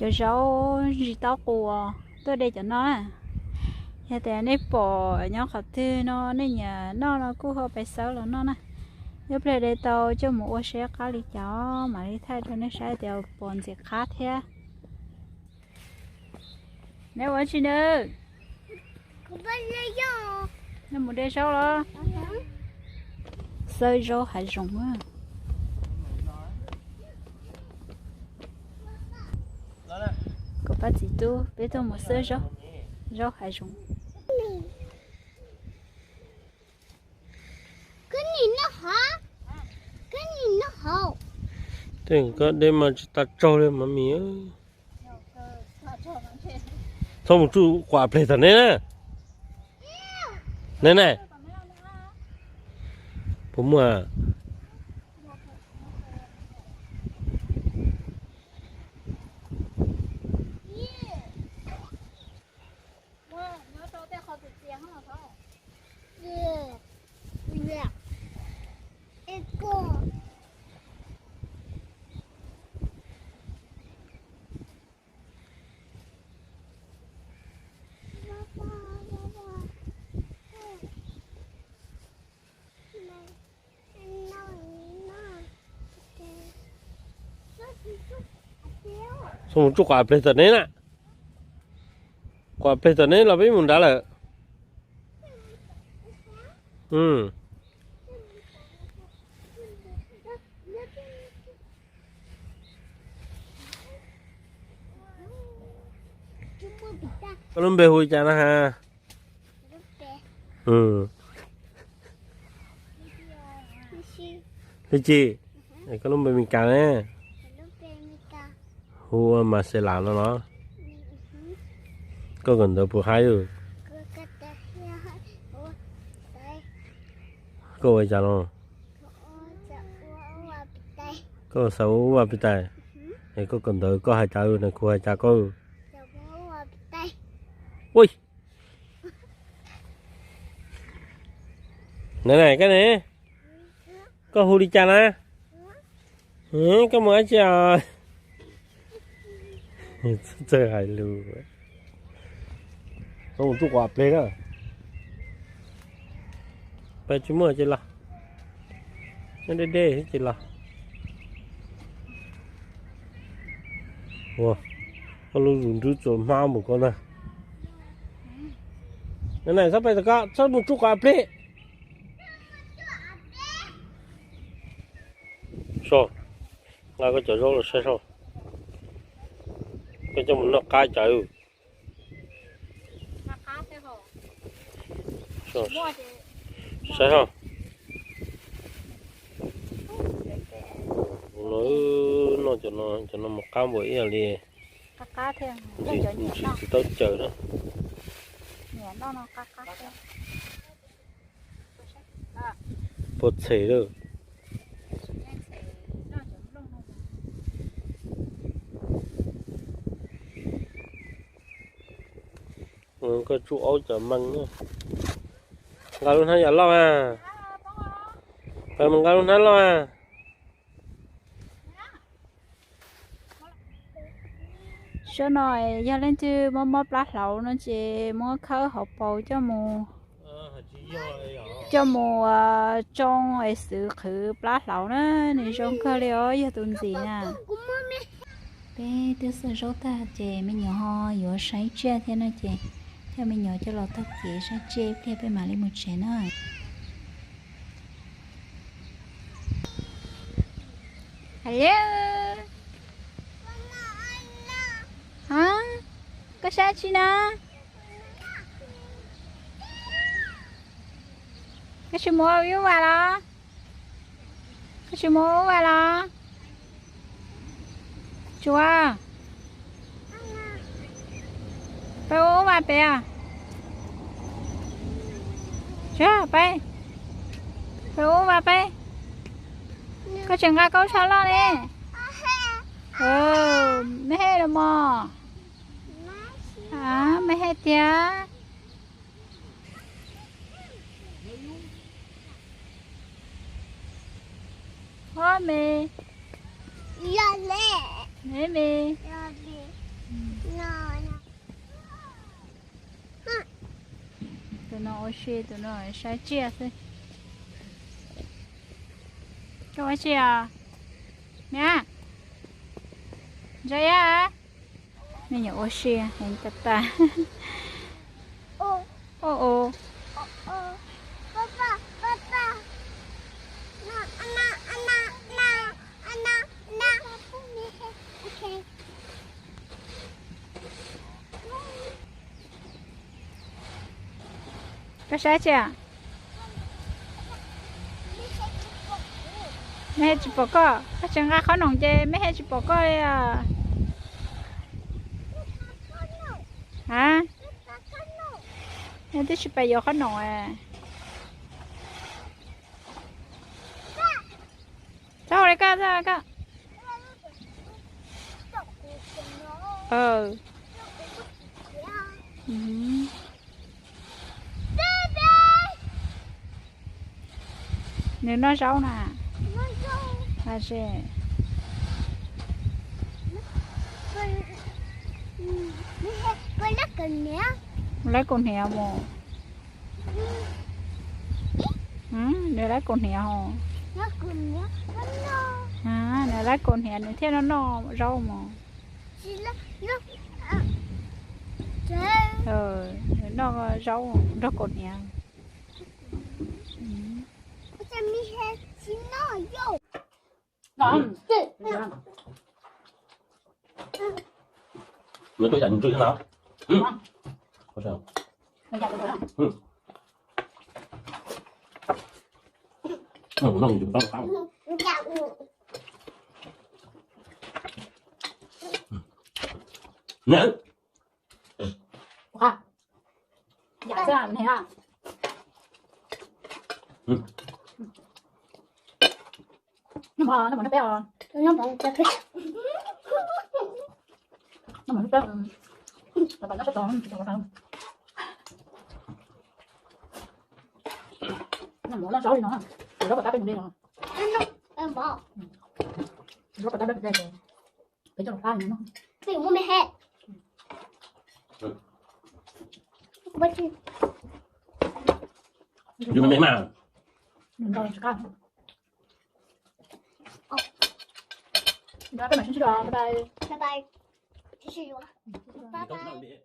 Cov zaub ntsis taub qus tuaj de cov no na. Yog tias nej pom nyob qhov twg no nej nyiam noj no kuj ho pais xawb los noj na. Ib pliag de tau coj mus ua seb qab li cas mam li thaij rau nej saib tias puas ntxim qab thiab. Neb ua dab tsi na? Nej mus de zaub los? Xawb zaub hav zoov. Kuv pab txiv tub peb tuaj mus xawb zaub, zaub hav zoov. Tej koj deb mas tsis tas tsaug li mas mis. Txhob mus tsuj quav pleg tom neb na. Neb na, puas muaj? Txhob mus tsuj quav pleg tom neb na. Quav pleg tom neb los peb mus nrad lawm. Koj lub npe hu li cas no has? Hli Ci. Koj lub npe Mes Kas ne? Hu ua Mas Xes Las no los? Koj kawm ntawv puas haib? Koj ua cas los? Koj xav ua vaj pis tais? Es koj kawm ntawv koj hais cas, nais khu hais cas koj? Ui, nai nai koj ne, koj hu li cas na? Koj mus dab tsi os? Txawj hais lus. Koj mus tsuj quav pleg na. Peb tsis muaj ces los, nyob deb deb ces los. Ua, koj lub zus nrub tsuas hmab mus koj na. Nai, txhob pais tom koj, txhob mus tsuj quav plig. So, nqa koj cov zaub los saib so, koj coj mus noj qab cas. Saib so, no, noj cov no, cov no mus qab npaum ib yam li ntsis txiv taub caws na. Puas txhem lawm. Koj tsuj aub cov mees na. Nqa lub hnab yam loj a. Nqa lub hnab loj a. Saib no, yog leej twg mob mob plab hlauv no ces muab khawb hauv paus coj mus, coj mus tsoo es xwv qhwv plab hlauv na, nws zoo kawg li os, yog tus ntxim na. Peb twb xawb zaub tag ces me nyuam ho yuav saib tsiaj thiab no ces coj me nyuam coj los taug kev saib tsiaj ib pliag peb mam li mus tsev na. Hello. Koj saib tsi na? Koj tsis mus ua ub vas los? Koj tsis mus ua ub vas los? Tsuas, peb ua ub vas pem os. Tsuas, peb, peb ua ub vas peb. Koj tseem nqa koj tsho loj li. Me hej los mos. Me hej tiag. Hos me, me me, Tus no ua si, tus no saib tsiaj xwb. Koj ua si os? Niam, ntsa iab, me nyuam ua si heev tas tas. Ua ua. Koj saib tsi? Mej tsis pom koj, koj tsis nqa qhob noom ces mej tsis pom koj li os. A, twb tsis pais yuav qhob noom. Txhob ua li koj, txhob ua li koj. Nws noj zaub na. Laib kaus hniav mus. Nws laib kaus hniav os. Nws laib kaus hniav nws thiaj noj noj zaub mog. Nws noj zaub nrog kaus hniav. Noj zaub li no, zaub pas tab peb mus de no. Zaub pas tab peb mus de, peb coj los pab no. Peb yuav muaj me he. Yuav me me mas. Nrog tsis qab. Nrog peb mam sib ntsib dua, bye bye. Bye bye. Sib ntsib dua. Bye bye.